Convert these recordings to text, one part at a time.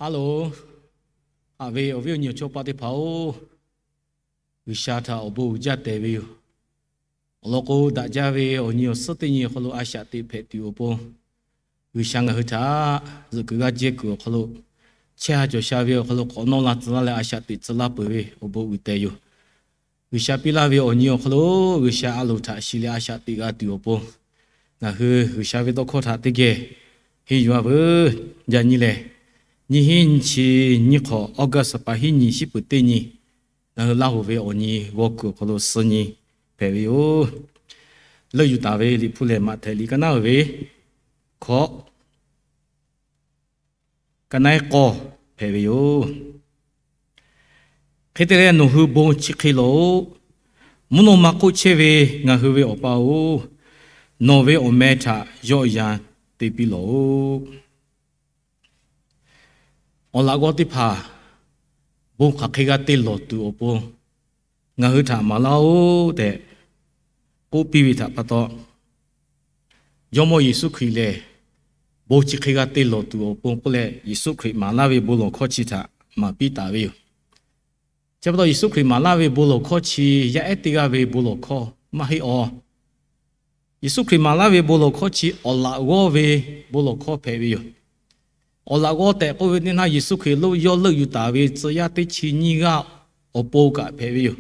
Hello, haꞈ ve awˬ viˉ awˬ nyi awˬ chawˇ paˆ teˇ hpaˍ-oˬ, G'uiˬsha htaꞈ awˬ bon uiˍ jaˇ tehꞈ ve yoˬ. Awˬ lawn k'o, daꞈ jaˇ ve awˬ nyi awˬ suhˉ teˇ nyi awˬ hk'aw lo a shaꞈ teꞈ hpehꞈ tuˬ awˬ pon, G'uiˬsha ngaˬ hui htaꞈ zuhꞈ kuiˬ g'aˇ jehˇ kuiˬ awˬ hk'aw lo chehˇ ha cawˬ sha ve awˬ hk'aw lo k'awꞈ nawˇ la tcuh laˇ leh a shaꞈ teꞈ tcuh laˇ peuˬ ve awˬ bon uiˍ tehꞈ yoˬ. G'uiˬsha piˇ laˇ ve awˬ nyi awˬ hk'aw lo G'uiˬsha a loˍ htaꞈ shiˍ leh a shaꞈ teꞈ g'a tuˬ awˬ pon, ngaˬ hui G'uiˬsha ve tawˇ hkawˇ htaꞈ teˇ geh henˇ yuˬ-a veuˬ. Yaꞈ nyi lehˬ, nyiˇ hinˉ nyiˇ chi nyiˇ hk'awꞈ August paˍ hiˉ nyi shiˉ peuˬ teˇ nyi, ngaˬ hui Laˇ huˍ ve awˬ nyi g'aw kuiˬ awˬ hk'aw lo suh nyi hpehꞈ ve yoˬ. Leuˆ yuˬ taˍ ve Liꞈ hpu lehˬ, Maꞈhtehˍ liꞈ ka naˉ uiˍ ve hkawꞈ, ka naˉ iˉ k'awˇ hpehꞈ ve yoˬ. Hk'e te leh, nawˬ hui bon chi hk'e lawˬ-oꞈ. Mvuhˇ naw ma hk'oˆ chehˇ ve ngaˬ hui ve Awˬ pa-oˬ, nawˬ ve awˬ meh htaꞈ yawˆ yan te piˇ lawˬ-oꞈ. Awˬ laꞈ g'awˇ teˇ hpaˍ bon hk'aˬ hk'e g'a te lawˬ tuˬ awˬ pon, ngaˬ hui htaꞈ maˍ laˇ-oˆ tehꞈ k'oˆ piˇ ve htaꞈ pa taw, Jawˇmawˇ Yeˍsuˆ Hkriꞈ lehˬ, bon chi hk'e g'a te lawˬ tuˬ awˬ pon k'oˆ leh, Yeˍsuˆ Hkriꞈ maˍ laˇ ve bon lawˬ hkawˇ chi htaꞈ maˍ piˇ taˍ ve yoˬ. Chi pa taw, Yeˍsuˆ Hkriꞈ maˍ laˇ ve bon lawˬ hkawˇ chi yaˇ ehˉ teˇ g'aˇ ve bon lawˬ hkawˇ maˇ heˆ awˬ. Yeˍsuˆ Hkriꞈ maˍ laˇ ve bon lawˬ hkawˇ chi awˬ laꞈ g'awˇ ve bon lawˬ hkawˇ hpehꞈ ve yoˬ. Awˬ laꞈ g'awˇ tehꞈ k'oˆ ve teˇ naˇ, Yeˍsuˆ Hkriꞈ lo yawˇ leuˆ yuˬ taˍ ve tcuh yaˇ teˇ chi nyiˇ g'aˇ awˬ pon kaꞈ hpehꞈ ve yoˬ.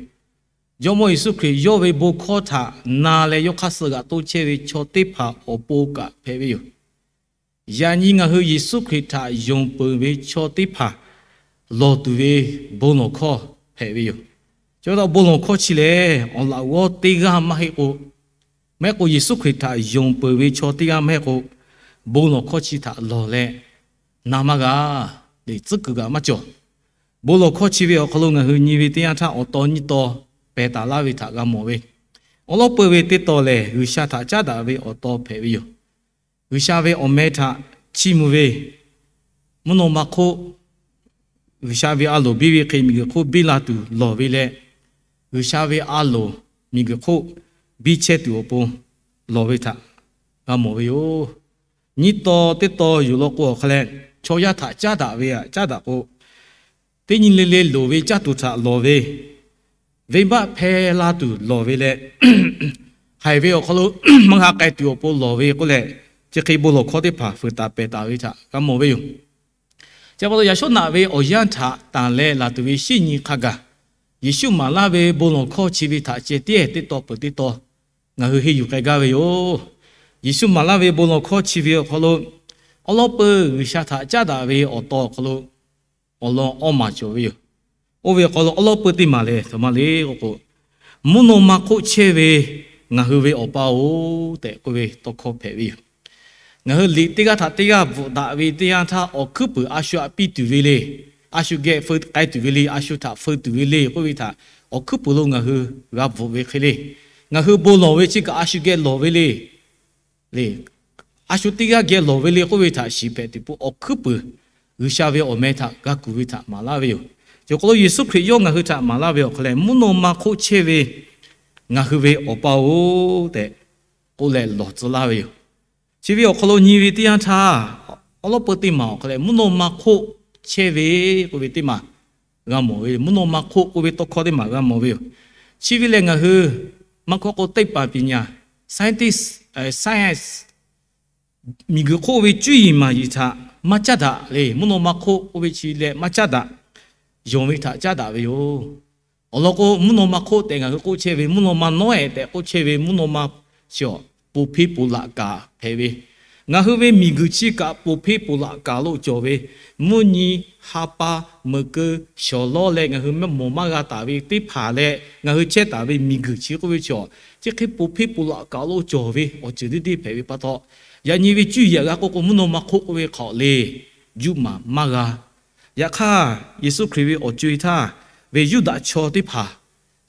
Jawˇmawˇ Yeˍsuˆ Hkriꞈ yawˇ ve bon hkawˇ htaꞈ na leh yawˇ hk'aˇ suh g'aꞈ to chehˇ ve chaw teˇ hpaˍ awˬ pon kaꞈ hpehꞈ ve yoˬ. Yaꞈ nyi ngaˬ hui Yeˍsuˆ Hkriꞈ htaꞈ yonˍ peuˬ ve chaw teˇ hpaˍ lawˬ tuˬ ve bon lawˬ hkawˇ hpehꞈ ve yoˬ. Chi pa taw, bon lawˬ hkawˇ chi lehˬ awˬ laꞈ g'awˇ teˇ g'aˇ maˇ heˆ k'o, maˇ heˆ k'o Yeˍsuˆ Hkriꞈ htaꞈ yonˍ peuˬ ve chaw teˇ g'aˇ maˇ heˆ k'o, bon lawˬ hkawˇ chi htaꞈ lawˬ leh na maˇ g'a leh tcuhˉ kuiˬ kaꞈ maˇ cawˬ. Bon lawˬ hkawˇ chi ve awˬ hk'aw lo ngaˬ hui nyi ve teˇ yanˇ htaˇ, awˬ taw nyiˇ taw pehˬ taˍ laˇ ve htaꞈ g'a mawˬ ve, awˬ lawn peuˬ ve teˇ taw lehˬ, G'uiˬsha htaꞈ caˉ daꞈ ve awˬ taw hpehꞈ ve yoˬ. G'uiˬsha ve awˬ meh htaꞈ chiˇ mvuh ve, mvuhˇ naw ma hk'oˆ G'uiˬsha ve a loˍ biˇ ve hk'e miˬguiˬ hk'oˆ biˇ la tuˬ lawˬ ve leh, G'uiˬsha ve a loˍ miˬguiˬ hk'oˆ biˇ chehˇ tuˬ awˬ pon lawˬ ve htaꞈ g'a mawˬ ve yoˬ. Nyiˇ taw teˇ taw yuˬ law k'o awˬ hk'a leh, chaw yaˇ htaꞈ caˉ daꞈ ve htaꞈ caˉ daꞈ k'o, teˇ nyi le le loˍ ve caˇ tuˬ htaꞈ lawˬ ve, venˇbaˆ hpehˇ la tuˬ lawˬ ve leh, haiˬ ve awˬ hk'aw lo maˇ g'a k'ai tuˬ awˬ pon lawˬ ve k'oˆ leh, chi hk'e bon lawˬ hkawˇ teˇ hpaˍ fuiˍ taˍ pehˬ taˍ ve htaꞈ g'a mawˬ ve yoˬ. Chi pa taw, yaꞈ shawˉ naꞈ ve awˬ yanˇ htaꞈ tanˬ leh laˬ tuˬ ve shinˉ nyi hk'a gaˬ, Yeˍsuˆ maˍ laˇ ve bon lawˬ hkawˇ chi ve htaꞈ ceh tiˉ teˇ taw peuˬ teˇ taw ngaˬ hui henˇ yuˬ k'ai gaˇ ve yoˬ. Yeˍsuˆ maˍ laˇ ve bon lawˬ hkawˇ chi ve awˬ hk'aw lo, awˬ lawn peuˬ G'uiˬsha htaꞈ caˉ daꞈ ve awˬ taw awˬ hk'aw lo awˬ lawn awˇ maˬ cawˬ ve yoˬ. Oˇ ve awˬ hk'aw lo awˬ lawn peuˬ teˇ maˬ lehˬ, aˬ htoꞈ ma le k'oˆ k'o, mvuhˇ naw ma hk'oˆ chehˇ ve ngaˬ hui ve Awˬ pa-oˬ tehꞈ k'oˆ ve tawˇ hkawˇ hpehꞈ ve yoˬ. Ngaˬ hui liꞈ teˇ g'aˇ htaꞈ teˇ g'aˇ bvuhꞈ daꞈ ve teˇ yanˇ htaˇ, awˬ hkuiˉ puiˍ a shu htaꞈ piˇ tuˬ ve le, a shu geh feu k'ai tuˬ ve le, a shu htaꞈ feu tuˬ ve le k'oˆ ve htaꞈ awˬ hkuiˉ puiˍ lo ngaˬ hui g'a bvuhꞈ ve hk'e le. Ngaˬ hui bon lawˬ ve chi kaꞈ a shu geh lawˬ ve le, le, a shu teˇ g'aˇ geh lawˬ ve le k'oˆ ve htaꞈ shiˍ hpehꞈ tuˬ pon awˬ hkuiˉ puiˍ, G'uiˬsha ve awˬ meh htaꞈ g'a kuˬ ve htaꞈ maˍ laˇ ve yoˬ. Chi hk'aw lo Yeˍsuˆ Hkriꞈ yawˇ ngaˬ hui htaꞈ maˍ laˇ ve awˬ hk'aw leh, mvuhˇ naw ma hk'oˆ chehˇ ve ngaˬ hui ve Awˬ pa-oˬ tehꞈ k'oˆ leh lawˬ tcuh laˇ ve yoˬ. Chi ve awˬ hk'aw lo nyi ve teˇ yanˇ htaˇ, awˬ lawn peuˬ teˇ maˬ awˬ hk'aw leh mvuhˇ naw ma hk'oˆ chehˇ ve k'oˆ ve teˇ maˬ g'a mawˬ ve, mvuhˇ naw ma hk'oˆ k'oˆ ve tawˇ hkawˇ teˇ maˬ g'a mawˬ ve yoˬ. Chi ve lehˬ, ngaˬ hui maˇ hkawˇ k'o, teˇ hpaˍ piˍ nyaˍ, scientist, science, miˬguiˬ hk'oˆ ve cuˇ yiˍ maˍ yiˍ htaꞈ maˇ caˉ daꞈ le. Mvuhˇ naw ma hk'oˆ k'oˆ ve chi leh maˇ caˉ daꞈ, yonˍ ve htaꞈ caˉ daꞈ ve yoˬ. Awˬ lawn k'o, mvuhˇ naw ma hk'oˆ tehꞈ ngaˬ hui k'oˆ chehˇ ve, mvuhˇ naw ma nawˉ-ehˍ tehꞈ k'oˆ chehˇ ve mvuhˇ naw ma chi awˬ ponˬ hpeˇ ponˬ laꞈ kaꞈ hpehꞈ ve, ngaˬ hui ve miˬguiˬ chi kaꞈ ponˬ hpeˇ ponˬ laꞈ kaꞈ lo cawˬ ve, mvuhˇ nyi, ha pa, meuꞈ keu, shawˍ lawˇ leh ngaˬ hui mvuhˇ mawˬ maˇ g'a taˍ ve teˇ hpaˍ leh ngaˬ hui chehˇ taˍ ve miˬguiˬ chi k'oˆ ve chi awˬ, chi hk'e ponˬ hpeˇ ponˬ laꞈ kaꞈ lo cawˬ ve awˬ ceuˬ teˇ deˇ hpehꞈ ve pa taw, yaꞈ nyi ve cuˇ yiˍ htaꞈ g'a k'oˆ k'o, mvuhˇ naw ma hk'oˆ k'oˆ ve hk'aw le, juˆ maˍ maˇ g'a. Yaꞈ hk'aˇ, Yeˍsuˆ Hkriꞈ ve awˬ co-e htaˇ ve Yuˇdaꞈ chaw teˇ hpaˍ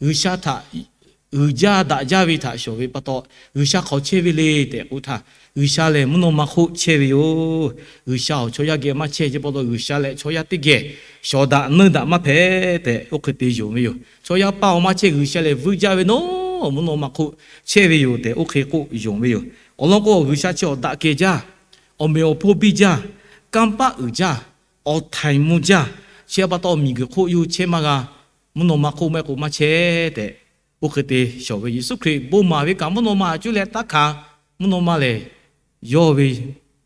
G'uiˬsha htaꞈ uiˍ jaˇ daꞈ jaˇ ve htaꞈ shawˍ ve pa taw, G'uiˬsha hk'aw chehˇ ve le tehꞈ k'oˆ htaˇ, G'uiˬsha lehˬ mvuhˇ naw ma hk'oˆ chehˇ ve yoˬ. G'uiˬsha awˬ chaw yaˇ geh maˇ chehˇ ve pa taw, G'uiˬsha lehˬ chaw yaˇ teˇ geh shawˍ daꞈ neuˇ daꞈ maˇ hpehꞈ tehꞈ oˇ hk'e te yonˍ ve yoˬ. Chaw yaˇ paˇ awˬ maˇ chehˇ, G'uiˬsha lehˬ vuiˇ jaˇ ve nawˉ mvuhˇ naw ma hk'oˆ chehˇ ve yoˬ tehꞈ oˇ hk'e k'oˆ yonˍ ve yoˬ. Awˬ lawn k'o, G'uiˬsha chi awˬ daꞈ kehˬ jaˇ, awˬ meꞈ awˬ hponˇ biˇ jaˇ, kanˇ paˆ uiˍ jaˇ, awˬ htaiˍ mvuh jaˇ. Chi pa taw miˬguiˬ hk'oˆ yawˇ hui chehˇ maˇ g'a. Mvuhˇ naw ma hk'oˆ maˇ heˆ k'o maˇ chehˇ tehꞈ, oˇ hk'e te shawˍ ve Yeˍsuˆ Hkriꞈ bon maˍ ve kaꞈ mvuhˇ naw ma a cuˇ leh taˇ hkanˍ. Mvuhˇ naw ma lehˬ, yawˇ ve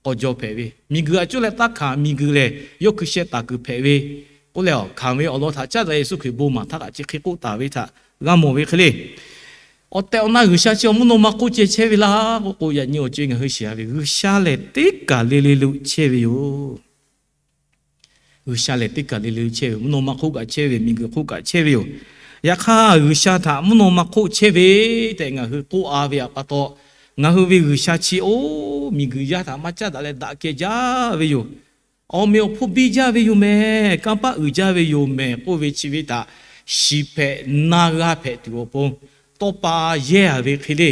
k'aw jaw hpehꞈ ve, miˬguiˬ a cuˇ leh taˇ hkanˍ. Miˬguiˬ lehˬ, yawˇ hkui sheh taˍ kuiˬ hpehꞈ ve k'oˆ leh, hkanˍ ve awˬ lawn htaꞈ caˉ daꞈ Yeˍsuˆ Hkriꞈ bon maˍ htaˇ kaꞈ chi hk'e k'oˆ taˍ ve htaꞈ g'a mawˬ ve hk'e le. Awˬ tehˬ awˬ na G'uiˬsha chi awˬ mvuhˇ naw ma hk'oˆ ceh chehˇ ve laˇ k'oˆ k'o, yaꞈ nyi awˬ co-e ngaˬ hui shiˍ ve G'uiˬsha lehˬ teˇ kaˬ le le lo chehˇ ve yoˬ. G'uiˬsha lehˬ teˇ kaˬ le le chehˇ ve, mvuhˇ naw ma hk'oˆ kaꞈ chehˇ ve, miˬguiˬ hk'oˆ kaꞈ chehˇ ve yoˬ. Yaꞈ hk'aˇ, G'uiˬsha htaꞈ mvuhˇ naw ma hk'oˆ chehˇ ve tehꞈ ngaˬ hui k'oˆ a ve pa taw, ngaˬ hui ve G'uiˬsha chi oˇ miˬguiˬ yaˇ htaꞈ maˇ caˉ daꞈ leh daꞈ kehˬ jaˇ ve yoˬ. Awˬ meꞈ awˬ hponˇ biˇ jaˇ ve yoˬ mehˍ. Kanˇ paˆ uiˍ jaˇ ve yoˬ mehˍ k'oˆ ve chi ve htaꞈ shiˍ hpehꞈ na g'a hpehꞈ tuˬ awˬ pon, tawˇ pa yehˇ a ve hk'e le,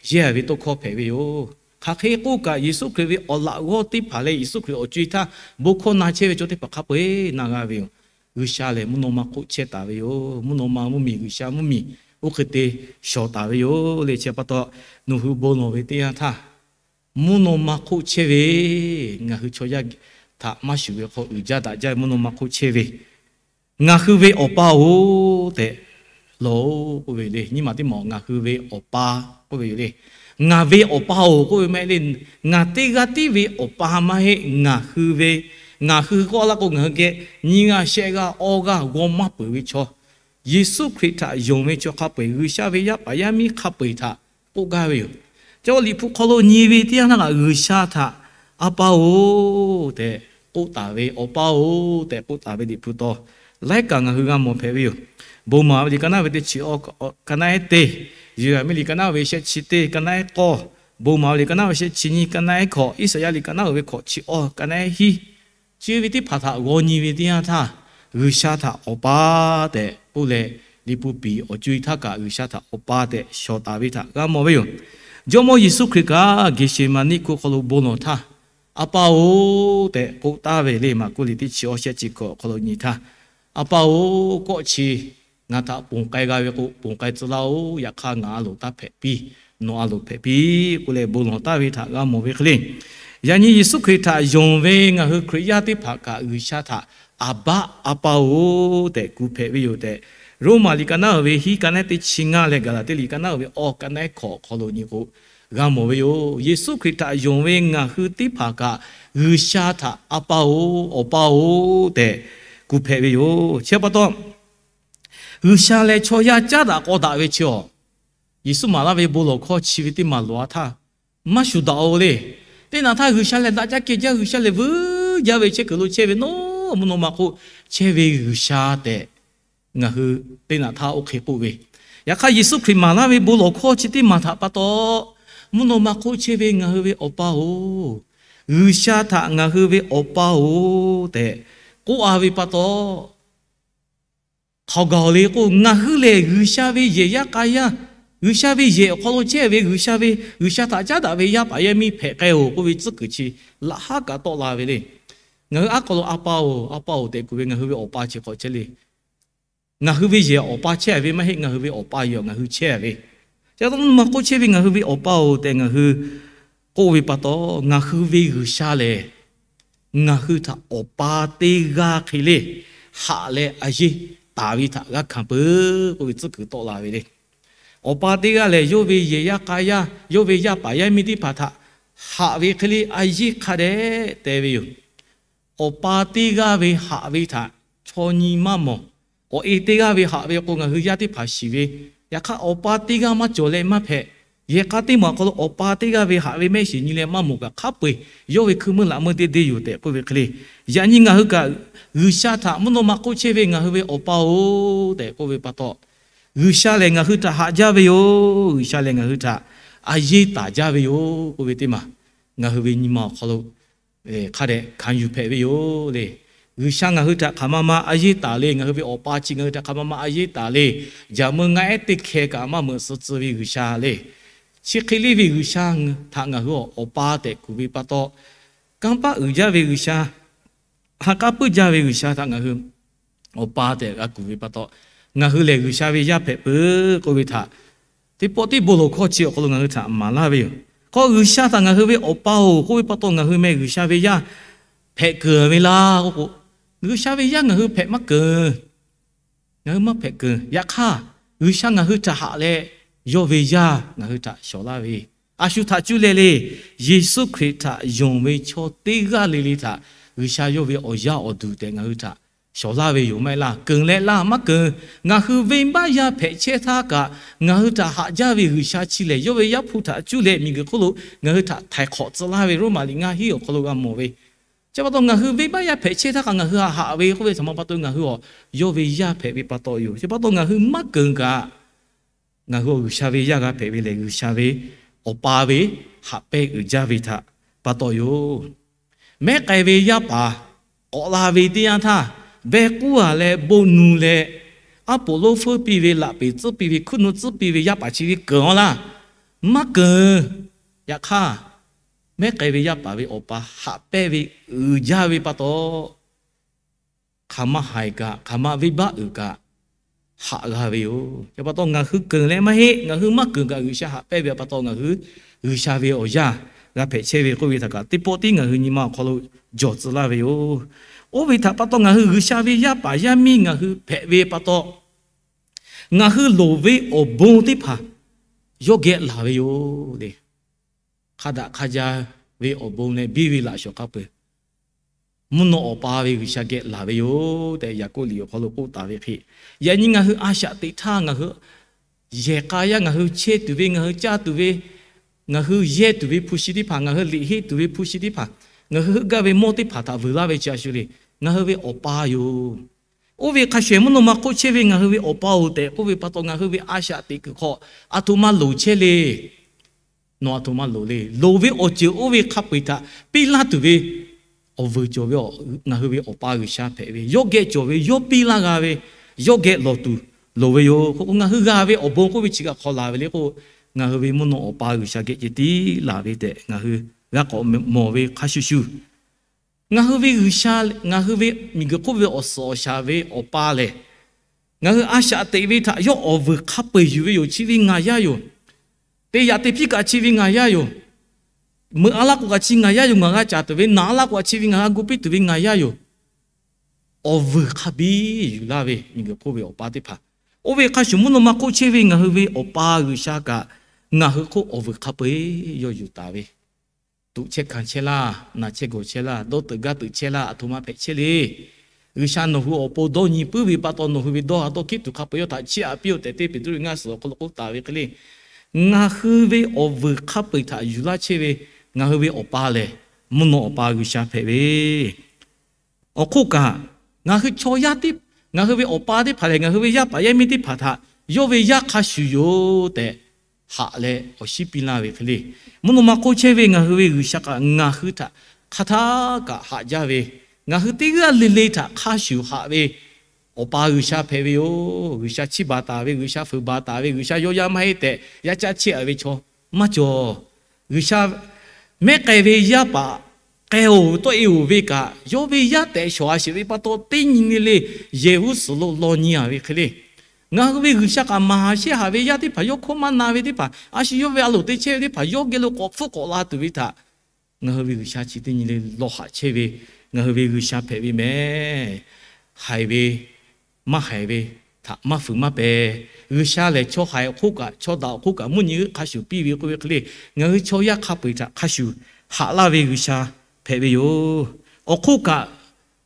yehˇ a ve tawˇ hkawˇ hpehꞈ ve yoˬ. Hk'aˬ hk'e k'oˆ kaꞈ, Yeˍsuˆ Hkriꞈ ve awˬ laꞈ g'awˇ teˇ hpaˍ leh Yeˍsuˆ Hkriꞈ awˬ co-e htaˇ bon hkawˇ na chehˇ ve chaw teˇ hpaˍ hk'a peu-eˬ na g'a ve yoˬ. G'uiˬsha lehˬ mvuhˇ naw ma hk'oˆ chehˇ taˍ ve yoˬ. Mvuhˇ naw ma mvuhˇmiˬ, G'uiˬsha mvuhˇmiˬ, oˇ hk'e te shawˍ taˍ ve yoˬ le. Chi pa taw, nawˬ hui bon lawˬ ve teˇ yanˇ htaˇ, mvuhˇ naw ma hk'oˆ chehˇ ve, ngaˬ hui chaw yaˇ htaꞈ maˇ shuˍ ve hk'aw uiˍ jaˇ daꞈ jaˇ ve mvuhˇ naw ma hk'oˆ chehˇ ve, ngaˬ hui ve Awˬ pa-oˬ tehꞈ lawˬ-oꞈ k'oˆ ve le. Nyiˇ maˬ teˇ maˬ ngaˬ hui ve Awˬ pa k'oˆ ve yoˬ le. Ngaˬ ve Awˬ pa-oˬ k'oˆ ve maˇ heˆ le. Ngaˬ teˇ g'aˇ tiˉ ve Awˬ pa maˇ heˆ. Ngaˬ hui ve, ngaˬ hui k'oˆ laˇ k'o, ngaˬ hui geh nyiˇ g'aˇ, shehˆ g'aˇ, awˇ g'aˇ, g'aw maˇ peuˬ ve chaw, Yeˍsuˆ Hkriꞈ htaꞈ yonˍ ve chaw hk'a peu-eˬ, G'uiˬsha ve yaˇ paˍ yaˇ miˇ hk'a peu-eˬ htaꞈ k'oˆ gaˇ ve yoˬ. Chi Liꞈ hpu hk'aw lo nyi ve teˇ yanˇ htaˇ kaꞈ, G'uiˬsha htaꞈ A pa-oˬ tehꞈ k'oˆ taˍ ve, Awˬ pa-oˬ tehꞈ k'oˆ taˍ ve Liꞈ hpu taw laiˉ kaꞈ ngaˬ hui g'a mawˬ hpehꞈ ve yoˬ. Bon maˍ ve liꞈ ka naˉ ve teˇ chi awˇ, ka naˉ ehˉ teˇ, Yeˍraˍmiˆ liꞈ ka naˉ ve shehˆ chi teˇ, ka naˉ ehˉ k'awˇ, Bon maˍ ve liꞈ ka naˉ ve shehˆ chi nyiˇ, ka naˉ ehˉ hkawꞈ, Iˉsaˍyaˆ liꞈ ka naˉ ve hkawꞈ chi awˇ, ka naˉ ehˉ hiˉ, chi ve teˇ hpaˍ htaꞈ g'aw nyi ve teˇ yanˇ htaˇ, G'uiˬsha htaꞈ Awˬ pa tehꞈ k'oˆ leh, Liꞈ hpu piˍ awˬ co-e htaˇ kaꞈ G'uiˬsha htaꞈ Awˬ pa tehꞈ shawˍ taˍ ve htaꞈ g'a mawˬ ve yoˬ. Jawˇmawˇ Yeˍsuˆ Hkriꞈ kaꞈ Geˍseˍmaˍniˆ hkuˆ hk'aw lo bon lawˬ htaˇ, A pa-oˬ tehꞈ k'oˆ taˍ ve le. Maˍkuˆ liꞈ teˇ chi awˇ shehˆ chi hkawꞈ hk'aw lo nyi htaˇ, A pa-oˬ, kawˆ chi ngaˬ htaꞈ ponˬ k'ai g'a ve k'o, ponˬ k'ai tcuh laˇ-oˆ. Yaꞈ hk'aˇ, ngaˬ a loˍ taˇ hpehꞈ piˇ, nawˬ a loˍ hpehꞈ piˇ k'oˆ leh bon lawˬ taˍ ve htaꞈ g'a mawˬ ve hk'e le. Yaꞈ nyi Yeˍsuˆ Hkriꞈ htaꞈ yonˍ ve ngaˬ hui Hkriꞈ yaˇ teˇ hpaˍ kaꞈ G'uiˬsha htaꞈ Aˍbaˆ, A pa-oˬ tehꞈ kuˬ hpehꞈ ve yoˬ tehꞈ, Roˉmaꞈ liꞈ ka naˉ ve hiˉ, ka naˉ ehˉ teˇ chi ngaˇ leh Gaˍlaˍtiˆ liꞈ ka naˉ ve awˇ, ka naˉ ehˉ hkawꞈ hk'aw lo nyi k'o, g'a mawˬ ve yoˬ. Yeˍsuˆ Hkriꞈ htaꞈ yonˍ ve ngaˬ hui teˇ hpaˍ kaꞈ G'uiˬsha htaꞈ A pa-oˬ, Awˬ pa-oˬ tehꞈ kuˬ hpehꞈ ve yoˬ. Chi pa taw, G'uiˬsha leh chaw yaˇ caˉ daꞈ k'aw daꞈ ve chi awˬ, Yeˍsuˆ maˍ laˇ ve bon lawˬ hkawˇ chi ve teˇ maˬ lawˬ a htaˇ, maˇ shuˍ daꞈ-oˬ le. Teˇ naꞈ htaˇ G'uiˬsha lehˬ daꞈ jaˇ kehˬ jaˇ, G'uiˬsha lehˬ vuiˬ jaˇ ve chehˇ kuiˬ lo chehˇ ve, nawˬ mvuhˇ naw ma hk'oˆ chehˇ ve G'uiˬsha tehꞈ ngaˬ hui teˇ naꞈ htaˇ oˇ hk'e k'oˆ ve. Yaꞈ hk'aˇ, Yeˍsuˆ Hkriꞈ maˍ laˇ ve bon lawˬ hkawˇ chi teˇ maˬ htaꞈ pa taw, mvuhˇ naw ma hk'oˆ chehˇ ve ngaˬ hui ve Awˬ pa-oˬ, G'uiˬsha htaꞈ ngaˬ hui ve Awˬ pa-oˬ tehꞈ k'oˆ a ve pa taw, hk'aoˍ gaˬ-oˬ le k'o, ngaˬ hui lehˬ G'uiˬsha ve yehˬ yaˇ k'a yaˇ, G'uiˬsha ve yehˬ awˬ hk'aw lo chehˇ ve G'uiˬsha ve, G'uiˬsha htaꞈ caˉ daꞈ ve yaˇ paˍ yaˇ miˇ hpehꞈ k'ai-oˬ k'oˆ ve tcuhˉ kuiˬ chi laꞈ haˉ kaꞈ tawˆ la ve le. Ngaˬ hui aˉ hk'aw lo A pa-oˬ, A pa-oˬ tehꞈ kuˬ ve ngaˬ hui ve Awˬ pa chi hk'awꞈ chehˇ le. Ngaˬ hui ve yehˬ Awˬ pa chehˇ ve maˇ heˆ, ngaˬ hui ve Awˬ pa yehˬ ngaˬ hui chehˇ ve. Chi pa taw, mvuhˇ naw ma hk'oˆ chehˇ ve ngaˬ hui ve Awˬ pa-oˬ tehꞈ ngaˬ hui k'oˆ ve pa taw, ngaˬ hui ve G'uiˬsha lehˬ ngaˬ hui htaꞈ Awˬ pa teˇ g'aˇ hk'e le haꞈ leh a yeˇ taˍ ve htaꞈ g'a hkanˍ peuˬ k'oˆ ve tcuhˉ kuiˬ tawˆ la ve le. Awˬ pa teˇ g'aˇ lehˬ, yawˇ ve yehˬ yaˇ k'a yaˇ, yawˇ ve yaˇ paˍ yaˇ miˇ teˇ hpaˍ htaꞈ haꞈ ve hk'e le a yeˇ hk'a dehꞈ te ve yoˬ. Awˬ pa teˇ g'aˇ ve haꞈ ve htaꞈ chaw nyi maˇ mawˬ. Awˬ e teˇ g'aˇ ve haꞈ ve k'o, ngaˬ hui yaˇ teˇ hpaˍ shiˍ ve. Yaꞈ hk'aˇ, Awˬ pa teˇ g'aˇ maˇ cawˬ leh maˇ hpehꞈ. Yehˬ k'a teˇ maˬ awˬ hk'aw lo Awˬ pa teˇ g'aˇ ve haꞈ ve mehˆ shiˍ nyi leh maˇ mawˬ kaꞈ, hk'a peu-eˬ yawˇ ve hkui meuˇ laꞈ meuˇ deˇ deˇ yoˬ tehꞈ k'oˆ ve hk'e le. Yaꞈ nyi ngaˬ hui kaꞈ G'uiˬsha htaꞈ mvuhˇ naw ma hk'oˆ chehˇ ve ngaˬ hui ve Awˬ pa-oˬ tehꞈ k'oˆ ve pa taw, G'uiˬsha lehˬ ngaˬ hui htaꞈ haꞈ jaˇ ve yoˬ. G'uiˬsha lehˬ ngaˬ hui htaꞈ a yeˇ taˍ jaˇ ve yoˬ k'oˆ ve teˇ maˬ ngaˬ hui ve nyi ma awˬ hk'aw lo hk'a dehꞈ hkanˍ yuˬ hpehꞈ ve yoˬ le. G'uiˬsha ngaˬ hui htaꞈ hk'aˬ ma ma a yeˇ taˍ le. Ngaˬ hui ve Awˬ pa chi ngaˬ hui htaꞈ hk'aˬ ma ma a yeˇ taˍ le. Jaˍ meuˇ ngaˆ ehˉ teˇ hkeh kaꞈ maˇ meuꞈ suh tcuh ve G'uiˬsha le. Chi hk'e le ve G'uiˬsha htaꞈ ngaˬ hui Awˬ pa tehꞈ kuˬ ve pa taw, kanˇ paˆ uiˍ jaˇ ve G'uiˬsha, ha k'aˉ puiˉ jaˇ ve G'uiˬsha htaꞈ ngaˬ hui Awˬ pa tehꞈ g'a kuˬ ve pa taw, ngaˬ hui lehˬ G'uiˬsha ve yaˇ hpehꞈ peuˬ k'oˆ ve htaꞈ teˇ pawˆ tiˉ bon lawˬ hkawˇ chi awˬ hk'aw lo ngaˬ hui htaꞈ maˍ laˇ ve yoˬ. Hk'aw G'uiˬsha htaꞈ ngaˬ hui ve Awˬ pa-oˬ k'oˆ ve pa taw, ngaˬ hui meh G'uiˬsha ve yaˇ hpehꞈ kuiˬ ve laˇ k'oˆ k'o, G'uiˬsha ve yaˇ ngaˬ hui hpehꞈ maˇ keunˍ. Ngaˬ hui maˇ hpehꞈ keunˍ. Yaꞈ hk'aˇ, G'uiˬsha ngaˬ hui htaꞈ haꞈ leh, yawˇ ve yaˇ ngaˬ hui htaꞈ shawˍ laˇ ve, a shu htaꞈ cuˇ leh le, Yeˍsuˆ Hkriꞈ htaꞈ yonˍ ve chaw teˇ g'aˇ le le htaꞈ G'uiˬsha yawˇ ve awˬ yaˇ awˬ duˬ tehꞈ ngaˬ hui htaꞈ shawˍ laˇ ve yoˬ. Maˇ heˆ laˇ, keunˍ leh laˇ maˇ keunˍ. Ngaˬ hui venˇbaˆ yaˇ hpehꞈ chehˇ htaˇ kaꞈ, ngaˬ hui htaꞈ haꞈ jaˇ ve G'uiˬsha chi lehˬ, yawˇ ve Yaˇ hpu htaꞈ cuˇ leh miˬguiˬ hk'oˆ lo ngaˬ hui htaꞈ htaiˍ hk'awꞈ tcuh laˇ ve Roˉmaꞈ liꞈ ngaˇ hinˉ awˬ hk'aw lo g'a mawˬ ve. Chi pa taw ngaˬ hui venˇbaˆ yaˇ hpehꞈ chehˇ htaˇ kaꞈ ngaˬ hui haꞈ haꞈ ve k'oˆ ve htaꞈ ma pa taw ngaˬ hui awˬ yawˇ ve yaˇ hpehꞈ ve pa taw yoˬ. Chi pa taw ngaˬ hui maˇ keunˍ kaꞈ, ngaˬ hui awˬ G'uiˬsha ve yaˇ g'a hpehꞈ ve lehˬ, G'uiˬsha ve awˬ pa ve haꞈ pehnˇ uiˍ jaˇ ve htaꞈ pa taw yoˬ. Mehˉ k'ai ve yaˇ paˍ k'awꞈ la ve teˇ yanˇ htaˇ, veh k'uˉ a leh bon nu leh, aˉ poꞈ lonˉ feuˉ piˇ ve, laꞈ peˍ tcuhˉ piˇ ve, hkuiˉ nu tcuhˉ piˇ ve yaˇ paˍ chi ve keunˍ-aw laˇ. Maˇ keunˍ. Yaꞈ hk'aˇ, mehˉ k'ai ve yaˇ paˍ ve awˬ pa haꞈ pehnˇ ve uiˍ jaˇ ve pa taw, hk'aˬ ma haiˬ kaꞈ, hk'aˬ ma venˇbaˆ uiˍ kaꞈ, haꞈ g'a ve yoˬ. Chi pa taw ngaˬ hui keunˍ leh maˇ heˆ, ngaˬ hui maˇ keunˍ kaꞈ G'uiˬsha haꞈ pehnˇ ve pa taw ngaˬ hui G'uiˬsha ve awˬ yaˇ g'a hpehꞈ chehˇ ve k'oˆ ve htaꞈ kaꞈ, teˇ pawˆ tiˉ ngaˬ hui nyi ma awˬ hk'aw lo jawˬ tcuh laˇ ve yoˬ. Oˇ ve htaꞈ pa taw ngaˬ hui G'uiˬsha ve yaˇ paˍ yaˇ miˇ ngaˬ hui hpehꞈ ve pa taw, ngaˬ hui loˍ ve awˬ bon teˇ hpaˍ yawˇ geh laˬ ve yoˬ le. Hk'a daꞈ hk'a ja ve awˬ bon leh biˇ ve laꞈ shawˍ hk'a peu-eˬ mvuhˇ naw awˬ pa ve G'uiˬsha geh laˬ ve yoˬ tehꞈ, Yaˍkoˆ liꞈ awˬ hk'aw lo k'oˆ taˍ ve hk'e, yaꞈ nyi ngaˬ hui a shaꞈ teꞈ htaˇ ngaˬ hui yehˬ k'a yaˇ, ngaˬ hui chehˇ tuˬ ve, ngaˬ hui caˇ tuˬ ve, ngaˬ hui yehˇ tuˬ ve hpu shi teˇ hpaˍ, ngaˬ hui liꞈ henˇ tuˬ ve hpu shi teˇ hpaˍ, ngaˬ hui heuˆ gaˇ ve mawˇ teˇ hpaˍ htaꞈ vuiˬ laˇ ve chi a shu le. Ngaˬ hui ve awˬ pa yoˬ. Oˇ ve hk'a shuˍ shuˍ mvuhˇ naw ma hk'oˆ chehˇ ve ngaˬ hui ve awˬ pa-oˬ tehꞈ k'oˆ ve pa taw, ngaˬ hui ve a shaꞈ teꞈ kuiˬ hk'aw a htoꞈ ma loˍ chehˇ le. Nawˬ a htoꞈ ma loˍ le. Loˍ ve awˬ ceuˬ oˇ ve hk'a peu-eˬ htaꞈ piˇ laˇ tuˬ ve awˬ vuiˬ cawˬ ve ngaˬ hui ve awˬ pa G'uiˬsha hpehꞈ ve, yawˇ geh cawˬ ve, yawˇ piˇ laˇ g'a ve, yawˇ geh lawˬ tuˬ loˍ ve yoˬ. K'o ngaˬ hui g'a ve awˬ bon k'oˆ ve chi kaꞈ hk'aw laˬ ve le k'o, ngaˬ hui ve mvuhˇ naw awˬ pa G'uiˬsha geh ceh tiˉ laˬ ve tehꞈ ngaˬ hui g'a k'awꞈ mawˬ ve hk'a shuˍ shuˍ, ngaˬ hui ve G'uiˬsha, ngaˬ hui ve miˬguiˬ hk'oˆ ve awˬ suhˍ awˬ shaˍ ve awˬ pa lehˬ, ngaˬ hui a shaꞈ teꞈ ve htaꞈ yawˇ awˬ vuiˬ hk'a peu-eˬ yuˬ ve yoˬ. Chi ve ngaˬ yaˇ yoˬ. Te yaꞈ te piˇ kaꞈ chi ve ngaˬ yaˇ yoˬ. Meuꞈ a laˇ k'o kaꞈ chi ngaˬ yaˇ yoˬ. Ngaˬ g'a caˍ tuˬ ve, naˬ a laˇ k'o kaꞈ chi ve ngaˬ g'a gu piˇ tuˬ ve ngaˬ yaˇ yoˬ. Awˬ vuiˬ hk'a biˇ yuˬ laˇ ve miˬguiˬ hk'oˆ ve awˬ pa teˇ hpaˍ, oˇ ve hk'a shuˍ mvuhˇ naw ma hk'oˆ chehˇ ve ngaˬ hui ve awˬ pa G'uiˬsha kaꞈ ngaˬ hui hk'oˆ awˬ vuiˬ hk'a peu-eˬ yawˇ yuˬ taˍ ve, tuꞈ chehˇ hkanˍ chehˇ laˇ, naˬ chehˇ gawˬ chehˇ laˇ, dawˇ teuꞈ gaˇ teuꞈ chehˇ laˇ, a htoꞈ ma hpehꞈ chehˇ le. G'uiˬsha nawˬ hui awˬ pon dawˇ nyi puiˉ ve pa taw, nawˬ hui ve dawˇ ha dawˇ hkiˉ tuˬ hk'a peu-eˬ yawˇ htaꞈ chiˇ aꞈ piˇ-oˆ tehꞈ, teˇ Peˍtruˆ ve ngaˇ suhˍ awˬ hk'aw lo k'oˆ taˍ ve hk'e le, ngaˬ hui ve awˬ vuiˬ hk'a peu-eˬ htaꞈ yuˬ laˇ chehˇ ve ngaˬ hui ve awˬ pa lehˬ, mvuhˇ naw awˬ pa G'uiˬsha hpehꞈ ve Awˬ hk'oˆ kaꞈ, ngaˬ hui chaw yaˇ teˇ, ngaˬ hui ve awˬ pa teˇ hpaˍ lehˬ, ngaˬ hui ve yaˇ paˍ yaˇ miˇ teˇ hpaˍ htaꞈ yawˇ ve yaˇ hk'a shuˍ yoˬ tehꞈ haꞈ leh awˬ shiˉ piˇ laˇ ve hk'e le, mvuhˇ naw ma hk'oˆ chehˇ ve ngaˬ hui ve G'uiˬsha kaꞈ ngaˬ hui htaꞈ hk'a htaˇ kaꞈ haꞈ jaˇ ve, ngaˬ hui teˇ g'aˇ le le htaꞈ hk'a shuˍ haꞈ ve awˬ pa G'uiˬsha hpehꞈ ve yoˬ. G'uiˬsha chiˇ baˬ taˍ ve, G'uiˬsha fuiˍ baˬ taˍ ve, G'uiˬsha yawˇ yaˇ maˇ heˆ tehꞈ yaˇ caˇ chehˇ-a ve chaw maˇ cawˬ. G'uiˬsha mehˉ k'ai ve yaˇ paˍ k'ai-oˬ tawˆ-e-oˬ ve kaꞈ, yawˇ ve yaˇ tehꞈ shawˍ-a sheˍ ve pa taw, teˇ nyi le le yehˬ g'uˇ suhˍ lo law nyi-a ve hk'e le, ngaˬ hui ve G'uiˬsha kaꞈ maˍ haˍ shehˆ haˍ ve yaˇ teˇ hpaˍ, yawˇ hkawˇ maˇ na ve teˇ hpaˍ, a shu yawˇ ve a loˍ te chehˇ ve teˇ hpaˍ, yawˇ geh lo k'awꞈ hpfuhˆ k'awꞈ la tuˬ ve htaꞈ ngaˬ hui ve G'uiˬsha chi teˇ nyi le law haꞈ chehˇ ve ngaˬ hui ve G'uiˬsha hpehꞈ ve mehˍ. Haiˬ ve maˇ haiˬ ve htaꞈ maˇ fuiˍ maˇ pehˍ. G'uiˬsha lehˬ, chaw haiˬ awˬ hk'oˆ kaꞈ, chaw daꞈ awˬ hk'oˆ kaꞈ, mvuhˇ nyi g'euˆ hk'a shuˍ piˇ ve k'oˆ ve hk'e le, ngaˬ hui chaw yaˇ hk'a peu-eˬ htaꞈ hk'a shuˍ haꞈ laˇ ve G'uiˬsha hpehꞈ ve yoˬ. Awˬ hk'oˆ kaꞈ,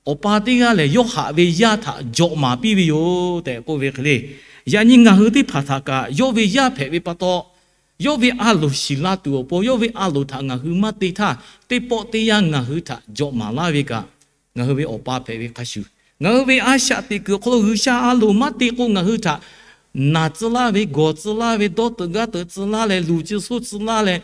awˬ pa teˇ g'aˇ lehˬ, yawˇ haꞈ ve yaˇ htaꞈ jawꞈ maˍ piˇ ve yoˬ tehꞈ k'oˆ ve hk'e le, yaꞈ nyi ngaˬ hui teˇ hpaˍ htaꞈ kaꞈ yawˇ ve yaˇ hpehꞈ ve pa taw, yawˇ ve a loˍ shiˍ la tuˬ awˬ pon, yawˇ ve a loˍ htaꞈ ngaˬ hui maˇ te htaˇ, teˇ pawˆ teˇ yanˇ ngaˬ hui htaꞈ jawꞈ maˍ laˇ ve kaꞈ, ngaˬ hui ve awˬ pa hpehꞈ ve hk'a shuˍ, ngaˬ hui ve a shaꞈ teꞈ kuiˬ awˬ hk'aw lo G'uiˬsha a loˍ maˇ te k'o, ngaˬ hui htaꞈ naˬ tcuh laˇ ve, gawˬ tcuh laˇ ve, dawˇ teuꞈ gaˇ teuꞈ tcuh laˇ leh, luˬ tcuh soˇ tcuh laˇ leh,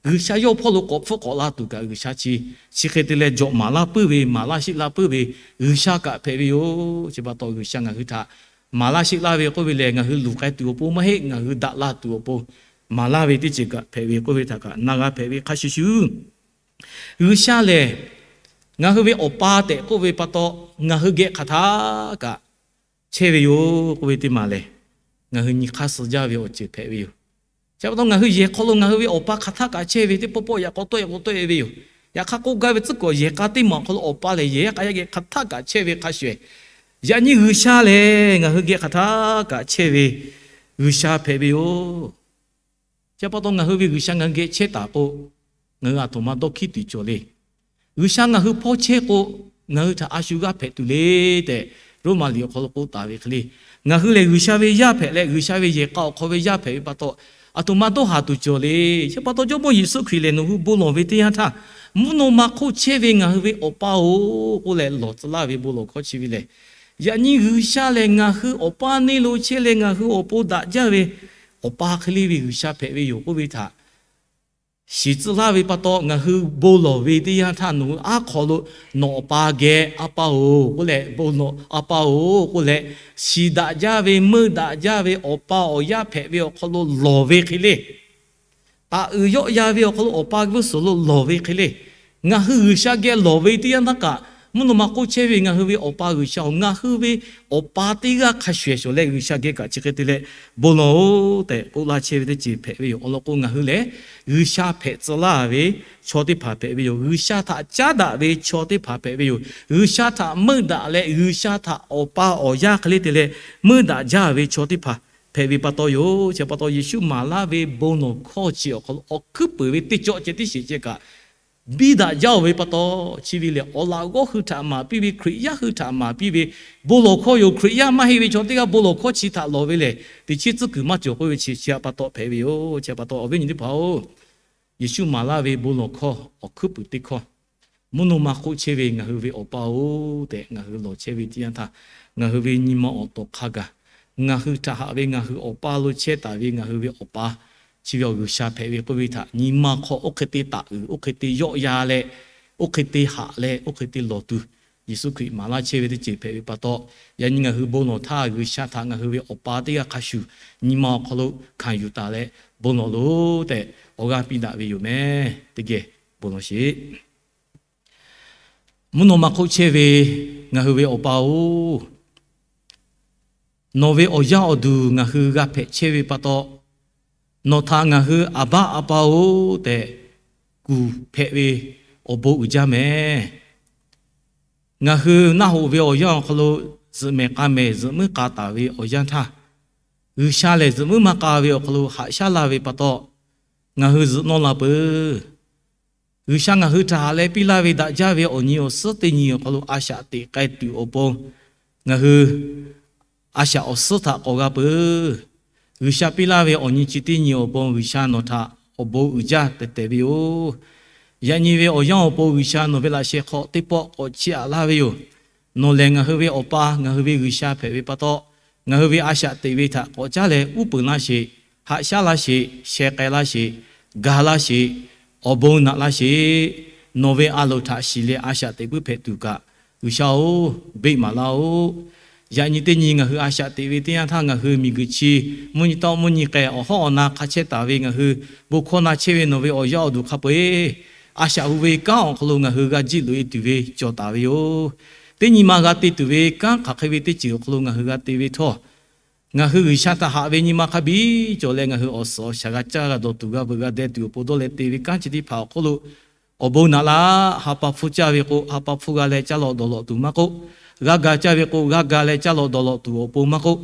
G'uiˬsha yawˇ hpawˇ lo k'awꞈ hpfuhˆ k'awꞈ la tuˬ kaꞈ, G'uiˬsha chi chi hk'e te leh jawꞈ maˍ laˇ puiˉ ve, maˍ laˇ sheˆ laˇ puiˉ ve G'uiˬsha kaꞈ hpehꞈ ve yoˬ. Chi pa taw, G'uiˬsha ngaˬ hui htaꞈ maˍ laˇ sheˆ laˇ ve k'oˆ ve lehˬ, ngaˬ hui luˬ k'ai tuˬ awˬ pon maˇ heˆ, ngaˬ hui daꞈ la tuˬ awˬ pon maˍ laˇ ve teˇ ceuˬ kaꞈ hpehꞈ ve k'oˆ ve htaꞈ kaꞈ na g'a hpehꞈ ve hk'a shuˍ shuˍ, G'uiˬsha lehˬ, ngaˬ hui ve awˬ pa tehꞈ k'oˆ ve pa taw, ngaˬ hui geh hk'aˬ htaˇ kaꞈ chehˇ ve yoˬ k'oˆ ve teˇ maˬ lehˬ, ngaˬ hui nyi hk'aˇ suh jaˇ ve awˬ ceuˬ hpehꞈ ve yoˬ. Chi pa taw, ngaˬ hui yehˬ hk'aw lo ngaˬ hui ve awˬ pa hk'aˬ htaˇ kaꞈ chehˇ ve, teˇ pawˆ pawˆ yaꞈ k'aw tawˆ-e k'o tawˆ-e ve yoˬ. Yaꞈ hk'aˇ k'oˆ gaˇ ve tcuhˉ kuiˬ yehˬ k'a teˇ maˬ awˬ hk'aw lo Awˬ pa lehˬ yehˬ k'a yaˇ geh hk'aˬ htaˆ kaꞈ chehˇ ve hk'a shuˍ, yaꞈ nyi G'uiˬsha lehˬ ngaˬ hui geh hk'aˬ htaˆ kaꞈ chehˇ ve G'uiˬsha hpehꞈ ve yoˬ. Chi pa taw ngaˬ hui ve G'uiˬsha ngaˬ hui geh chehˇ taˍ k'o, ngaˬ hui aˬ htoꞈ ma dawˇ hkiˉ tuˬ cawˬ le. G'uiˬsha ngaˬ hui hpawˇ chehˇ k'o, ngaˬ hui htaꞈ a shu g'aˇ hpehꞈ tuˬ le tehꞈ, Roˉmaꞈ liꞈ awˬ hk'aw lo k'oˆ taˍ ve hk'e le. Ngaˬ hui lehˬ G'uiˬsha ve yaˇ hpehꞈ leh, G'uiˬsha ve yehˬ k'a awˬ hk'aw ve yaˇ hpehꞈ ve pa taw, aˬ htoꞈ ma dawˇ haˍ tuˬ cawˬ le. Chi pa taw Jawˇmawˇ Yeˍsuˆ Hkriꞈ lehˬ nawˬ hui bon lawˬ ve teˇ yanˇ htaˇ, mvuhˇ naw ma hk'oˆ chehˇ ve ngaˬ hui ve Awˬ pa-oˬ k'oˆ leh lawˬ tcuh laˇ ve bon lawˬ hkawˇ chi ve lehˬ, yaꞈ nyi G'uiˬsha lehˬ ngaˬ hui Awˬ pa neˇ lo chehˇ leh ngaˬ hui awˬ pon daꞈ jaˇ ve Awˬ pa hk'e le ve G'uiˬsha hpehꞈ ve yoˬ k'oˆ ve htaꞈ shiˍ tcuh laˇ ve pa taw, ngaˬ hui bon lawˬ ve teˇ yanˇ htaˇ nawˬ hui aˉ hk'aw lo nawˬ Awˬ pa geh A pa-oˬ k'oˆ leh, bon lawˬ A pa-oˬ k'oˆ leh, shiˍ daꞈ jaˇ ve meuˇ daꞈ jaˇ ve Awˬ pa awˬ yaˇ hpehꞈ ve awˬ hk'aw lo lawˬ ve hk'e le. Taˍ uiˍ yawˆ yan ve awˬ hk'aw lo Awˬ pa g'uˇ suhˍ lo lawˬ ve hk'e le. Ngaˬ hui G'uiˬsha geh lawˬ ve teˇ yanˇ htaˇ kaꞈ, mvuhˇ naw ma hk'oˆ chehˇ ve ngaˬ hui ve Awˬ pa G'uiˬsha-oˬ, ngaˬ hui ve Awˬ pa teˇ g'aˇ hk'a shuˍ shuˍ leh G'uiˬsha geh kaꞈ chi hk'e te leh bon lawˬ-oˬ tehꞈ k'oˆ laˇ chehˇ ve teˇ ceuˬ hpehꞈ ve yoˬ. Awˬ lawn k'o, ngaˬ hui lehˬ G'uiˬsha hpehꞈ tcuh laˇ ve chaw teˇ hpaˍ hpehꞈ ve yoˬ. G'uiˬsha htaꞈ caˉ daꞈ ve chaw teˇ hpaˍ hpehꞈ ve yoˬ. G'uiˬsha htaꞈ meuˇ daꞈ leh G'uiˬsha htaꞈ Awˬ pa awˬ yaˇ hk'e le te leh meuˇ daꞈ jaˇ ve chaw teˇ hpaˍ hpehꞈ ve pa taw yoˬ. Chi pa taw Yeˍsuˆ maˍ laˇ ve bon lawˬ hkawˇ chi awˬ hk'aw lo awˬ hkuiˉ peuˍ ve teˇ cawˆ ceh tiˉ sheˍ ceh kaꞈ, biˇ daꞈ jaˇ-oˬ ve pa taw, chi ve lehˬ awˬ laꞈ g'awˇ hui htaꞈ maˍ piˇ ve, Hkriꞈ yaˇ hui htaꞈ maˍ piˇ ve bon lawˬ hkawˇ yoˬ. Hkriꞈ yaˇ maˇ heˆ ve chaw teˇ g'aˇ bon lawˬ hkawˇ chi htaꞈ lawˬ ve lehˬ, teꞈ chiˉ tcuhˉ kuiˬ maˇ cawˬ k'oˆ ve chi chi pa taw hpehꞈ ve yoˬ. Chi pa taw awˬ viˉ awˬ nyi teˇ hpaˍ-oˬ, Yeˍsuˆ maˍ laˇ ve bon lawˬ hkawˇ awˬ hkuiˉ peuˍ teˇ hkawˇ, mvuhˇ naw ma hk'oˆ chehˇ ve ngaˬ hui ve Awˬ pa-oˬ tehꞈ ngaˬ hui lawˬ chehˇ ve teˇ yanˇ htaˇ, ngaˬ hui ve nyi ma awˬ tawˍ hk'a gaˬ, ngaˬ hui htaꞈ haꞈ ve ngaˬ hui Awˬ pa lo chehˇ taˍ ve ngaˬ hui ve Awˬ pa, chi ve awˬ G'uiˬsha hpehꞈ ve k'oˆ ve htaꞈ nyi ma hk'aw oˇ hk'e te taˍ uiˍ, oˇ hk'e te yawˆ yan leh, oˇ hk'e te haꞈ leh, oˇ hk'e te lawˬ tuˬ, Yeˍsuˆ Hkriꞈ maˍ laˇ chehˇ ve teˇ ceuˬ hpehꞈ ve pa taw, yaꞈ nyi ngaˬ hui bon lawˬ htaˇ G'uiˬsha htaꞈ ngaˬ hui ve Awˬ pa teˇ g'aˇ hk'a shuˍ nyi ma awˬ hk'aw lo hkanˍ yuˬ taˍ leh bon lawˬ loˬ tehꞈ awˬ g'aˇ piˇ daꞈ ve yoˬ meh. Teˇ geh bon lawˬ sheˍ. Mvuhˇ naw ma hk'oˆ chehˇ ve ngaˬ hui ve Awˬ pa-oˬ, nawˬ ve awˬ yaˇ awˬ duˬ ngaˬ hui g'a hpehꞈ chehˇ ve pa taw, nawˬ htaꞈ ngaˬ hui Aˍbaˆ A pa-oˬ tehꞈ kuˬ hpehꞈ ve awˬ bon uiˍ jaˇ meh. Ngaˬ hui naˆ hoꞈ ve awˬ yanˇ awˬ hk'aw lo zuhꞈ mehˍ k'a mehˍ zuhꞈ muiˉ k'a taˍ ve awˬ yanˇ htaˇ, G'uiˬsha lehˬ zuhꞈ muiˉ maˇ k'a ve awˬ hk'aw lo haꞈ shaˉ laˇ ve pa taw, ngaˬ hui zuhꞈ nawˇ la peuˬ. G'uiˬsha ngaˬ hui htaꞈ haꞈ leh piˇ laˇ ve daꞈ jaˇ ve awˬ nyi awˬ suhˉ teˇ nyi awˬ hk'aw lo a shaꞈ teꞈ k'ai tuˬ awˬ pon, ngaˬ hui a shaꞈ awˬ suhˉ htaꞈ k'awꞈ g'a peuˬ. G'uiˬsha piˇ laˇ ve awˬ nyi chi teˇ nyi awˬ pon G'uiˬsha nawˬ htaꞈ awˬ bon uiˍ jaˇ tehꞈ tehꞈ ve yoˬ. Yaꞈ nyi ve awˬ yanˇ awˬ pon G'uiˬsha nawˬ ve laꞈ sheh hk'aw teˇ pawˆ k'awꞈ chiˇ aꞈ laˇ ve yoˬ. Nawˬ lehˬ ngaˬ hui ve Awˬ pa, ngaˬ hui ve G'uiˬsha hpehꞈ ve pa taw, ngaˬ hui ve a shaꞈ teꞈ ve htaꞈ k'awꞈ caˉ leh uˉ peunˍ laˇ sheˍ, haꞈ shaˉ laˇ sheˍ, sheh k'ai laˇ sheˍ, ga laˇ sheˍ, awˬ bon naꞈ laˇ sheˍ. Nawˬ ve a loˍ htaꞈ shiˍ leh a shaꞈ teꞈ puiˉ hpehꞈ tuˬ kaꞈ, G'uiˬsha-oˬ, beˆ maˍ laˇ-oˆ. Yaꞈ nyi teˇ nyi ngaˬ hui a shaꞈ teꞈ ve teˇ yanˇ htaˇ ngaˬ hui miˬguiˬ chi mvuhˇ nyi tawˆ mvuhˇ nyi k'ai awˬ hawˉ awˬ na hk'a chehˇ taˍ ve ngaˬ hui bon hkawˇ na chehˇ ve nawˬ ve awˬ yaˇ awˬ duˬ hk'a peu-eˬ, a shaꞈ hu ve kanˉ awˬ hk'aw lo ngaˬ hui g'a jiˆ loꞈ-e tuˬ ve cawˬ taˍ ve yoˬ. Teˇ nyi ma g'a te tuˬ ve kanˉ hk'aˬ hk'e ve teˇ ceuˬ awˬ hk'aw lo ngaˬ hui g'a te ve htawˇ, ngaˬ hui G'uiˬsha htaꞈ haꞈ ve nyi ma hk'a biˇ cawˬ leh ngaˬ hui awˬ suhˍ awˬ shaˍ g'a caˇ g'a dawˬ tuˬ g'a veuꞈ g'a deh tuˬ awˬ pon dawˇ leh te ve kanˉ chi teˇ hpaˍ awˬ hk'oˆ lo awˬ bon naꞈ laˇ. Ha pa hpfuhˇ caˇ ve k'o, ha pa hpfuhˇ g'a leh caˇ lawꞈ dawˬ lawꞈ tuˬ maˇ k'oˆ, g'a ga caˇ ve k'o, g'a ga leh caˇ lawꞈ dawˬ lawꞈ tuˬ awˬ pon maˇ k'oˆ,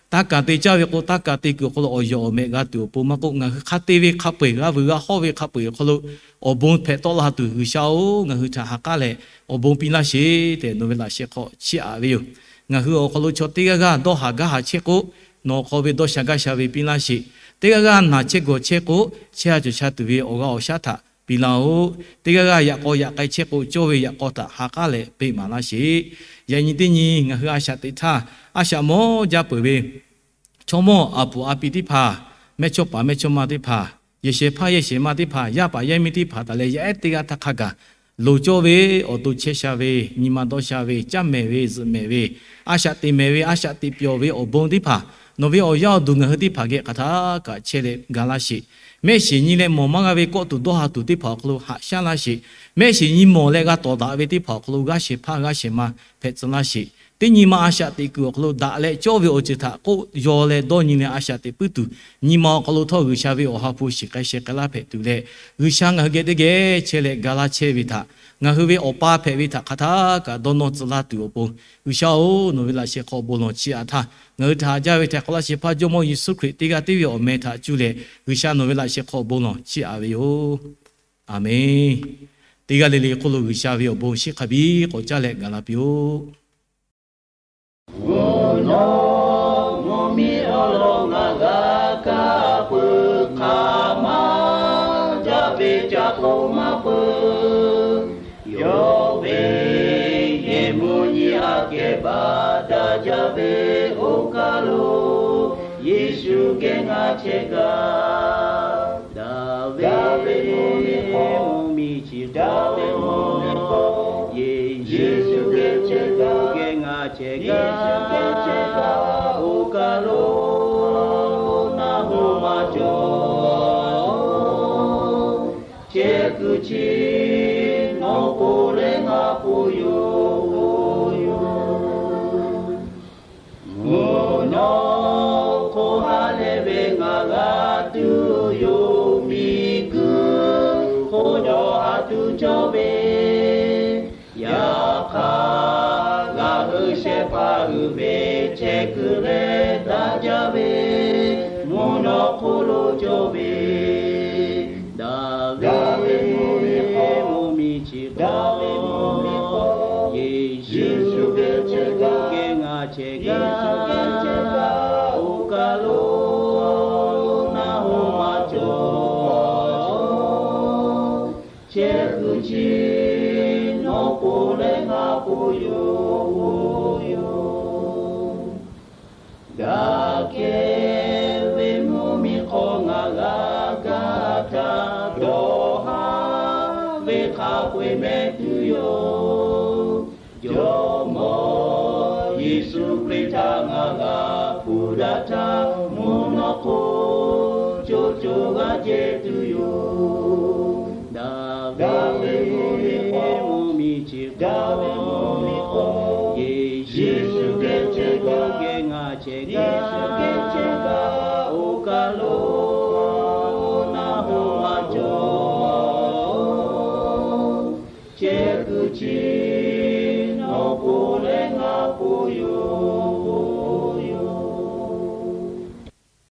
taˇ kaˍ te caˇ ve k'o, taˇ kaˍ te kuiˬ awˬ hk'aw lo awˬ yawˬ awˬ mehꞈ g'a tuˬ awˬ pon maˇ k'oˆ, ngaˬ hui hk'a te ve hk'a peu-eˬ g'a veuꞈ g'a hawˉ ve hk'a peu-eˬ awˬ hk'aw lo awˬ bon hpehꞈ tawˆ la tuˬ G'uiˬsha-oˬ, ngaˬ hui htaꞈ ha k'aˉ leh awˬ bon piˇ laˇ sheˍ tehꞈ nawˬ ve laꞈ sheh hk'aw chiˇ aꞈ ve yoˬ. Ngaˬ hui awˬ hk'aw lo chaw teˇ g'aˇ g'aˇ dawˇ haˍ gaˇ haˍ chehˇ k'o, nawˬ awˬ hk'aw ve dawˇ sha gaˇ sha ve piˇ laˇ sheˍ. Teˇ g'aˇ g'aˇ naˬ chehˇ gawˬ chehˇ k'o, chehˇ sha cawˬ sha tuˬ ve awˬ g'aˇ awˬ shaˉ htaꞈ piˇ laˇ-oˆ. Teˇ g'aˇ g'aˇ yaꞈ k'aw yaꞈ k'ai chehˇ k'o, cawˇ ve yaꞈ k'aw htaꞈ ha k'aˉ leh beˆ maˍ laˇ sheˍ. Yaꞈ nyi teˇ nyi ngaˬ hui a shaꞈ teꞈ htaˇ, a shaꞈ mawˇ jaˇ peuˬ ve chaw mawˇ a puˍ a pi teˇ hpaˍ, mehˇchawˇpaˍ mehˇchawˇma teˇ hpaˍ, yehˬ shehˍ hpaˇ yehˬ shehˍ ma teˇ hpaˍ, yaˇ paˍ yaˇ miˇ teˇ hpaˍ htaꞈ leh yaˇ ehˉ teˇ g'aˇ htaˇ hk'a gaˬ loˍ cawˇ ve, awˬ to chehˇ sha ve, nyi ma dawˇ sha ve, caˇ mehˍ ve, zuhꞈ mehˍ ve, a shaꞈ teꞈ mehˍ ve, a shaꞈ teꞈ pyawˬ ve awˬ bon teˇ hpaˍ nawˬ ve awˬ yaˇ awˬ duˬ ngaˬ hui teˇ hpaˍ geh hk'aˬ htaˇ kaꞈ chehˇ leh ga laˇ sheˍ. Mehˆ shiˍ nyi leh mawˬ maˇ g'a ve kawˆ tuˬ dawˇ ha tuˬ teˇ hpaˍ awˬ hk'aw lo haꞈ shaˉ laˇ sheˍ. Mehˆ shiˍ nyi mawˬ leh g'a tawˍ daꞈ ve teˇ hpaˍ awˬ hk'aw lo g'aˇ shehˍ hpaˇ g'aˇ shehˍ ma hpehꞈ tcuh laˇ sheˍ. teˇ nyi ma a shaꞈ teꞈ kuiˬ awˬ hk'aw lo daꞈ leh cawˇ ve awˬ ceuˬ htaꞈ k'oˆ yaw leh dawˇ nyi leh a shaꞈ teꞈ puiˉ tuˬ, nyi ma awˬ hk'aw lo htawˇ G'uiˬsha ve awˬ ha hpu shiˍ k'ai sheh k'ai laˇ hpehꞈ tuˬ leh, G'uiˬsha ngaˬ hui geh teˇ geh chehˇ leh ga laˇ chehˇ ve htaꞈ, ngaˬ hui ve Awˬ pa hpehꞈ ve htaꞈ hk'aˬ htaˇ kaꞈ dawˇ nawˇ tcuh laˇ tuˬ awˬ pon, G'uiˬsha-oˬ, nawˬ ve laꞈ sheh hk'aw bon lawˬ chiˇ aꞈ htaˇ, ngaˬ hui htaꞈ haꞈ jaˇ ve hteh hk'awꞈ laˇ shehˍ hpaˇ Jawˇmawˇ Yeˍsuˆ Hkriꞈ teˇ g'aˇ tiˉ ve awˬ meh htaꞈ cuˇ leh, G'uiˬsha nawˬ ve laꞈ sheh hk'aw bon lawˬ chiˇ aꞈ ve yoˬ. Aˬmenˍ. Teˇ g'aˇ le le hk'oˆ lo G'uiˬsha ve awˬ bon shiˉ hk'a biˇ k'awꞈ caˇ leh gaˬ la piˇ-oˆ. Mvuhˇ naw mvuhˇ miˬ awˬ lawn ngaˬ g'a kaˇ peuˬ hk'aˬ ma, jaˇ ve ca k'oˆ maˇ peuˬ. Yawˇ ve yehˬ mvuhˇ nyi aꞈ kehˬ baˬ daꞈ jaˇ ve oˇ kaˬ lo, Yeˍsuˆ geh ngaˬ chehˇ gaˇ. Daꞈ ve mvuhˇ miˬ chi daꞈ ve mvuhˇ miˬ hk'aw, Yeˍsuˆ geh chehˇ gaˇ, geh ngaˬ chehˇ gaˇ, oˇ kaˬ lo naˆ hoꞈ maˇ cawˬ. Chehˇ kuiˬ chi nawˬ k'oˆ leh ngaˬ k'oˆ yoˬ. Mvuhˇ naw hk'oˆ ha lehˬ ve ngaˬ g'a tuˬ yoˬ. Miˬguiˬ hk'oˆ jawˬ ha tuˬ cawˇ ve, yaꞈ hk'aˇ g'a hui shehˍ hpaˇ uiˍ ve chehˇ kuiˬ leh daꞈ jaˇ ve, mvuhˇ naw hk'oˆ lo cawˇ ve, daꞈ ve mvuhˇ miˬ hk'aw, mvuhˇ miˬ chi daꞈ ve mvuhˇ miˬ hk'aw, Yeˍsuˆ geh chehˇ gaˇ, geh ngaˬ chehˇ gaˇ, oˇ kaˬ lo naˆ hoꞈ maˇ cawˬ. Chehˇ kuiˬ chi nawˬ k'oˆ leh ngaˬ k'oˆ yoˬ. Daꞈ kehˬ ve mvuhˇ miˬ hk'aw ngaˬ g'a kaˇ htaˇ, dawˬ haˉ ve hk'a peu-eˬ mehˆ tuˬ yoˬ. Jawˇmawˇ Yeˍsuˆ Hkriꞈ htaꞈ ngaˬ g'a hpu daꞈ htaˇ, mvuhˇ naw hk'oˆ co co g'a jehˬ tuˬ yoˬ. Daꞈ ve mvuhˇ miˬ hk'aw, mvuhˇ miˬ chi daꞈ ve